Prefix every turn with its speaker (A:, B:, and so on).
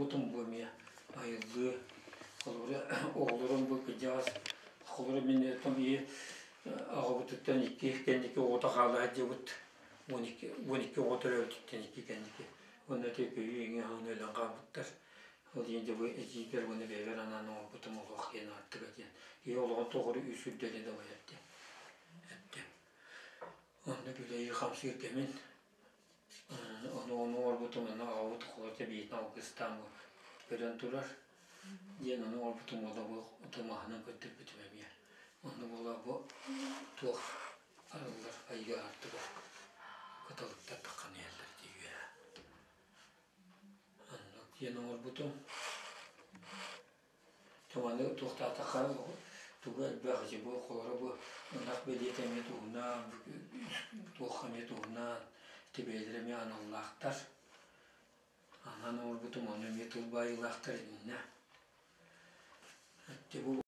A: оҥорбутум бу эмиэ айыллыы. Холобура, оҕолорум бу кырдьаҕас, холобура мин ийэ аҕабытыттан икки кэнники оҕото хаала сылдьыбыт. 12, 12 оҕо төрөөбүтүттэн икки кэнники. Уонна ити көйүү иҥэ аһын өлөн хаалбыттар. Ол иһин дьэ бу эдьиийбэр уонна бэйэбэр анаан оҥорбутум олох диэн аартыга диэн. Киһи олоҕун тоҕору үс үрдэлин дабайар диэн эттэ. Онно үлэлии хамсыыр кэмин ону ону оҥорбутум, ону аҕабыт холото биитин алгыстаан көрөн турар диэн ону оҥорбутум уола бу тумаһынан көрдөрбүтүм эмиэ. Онно буола бу туох арыллар айыы аартыгар кыталыктар таххан иһэллэр дии үөрэ. Оннук диэн оҥорбутум. Маны туохтаатахха тугу элбэх ити бу холоро бу ынах бэлиэтэ эмиэ туһунаан, туохха эмиэ туһунаан, ити бэйэлэрэ эмиэ аналлаахтар. Анаан оҥорбутум ону эмиэ тыл баайыылаахтар иннинэ. Ити бу.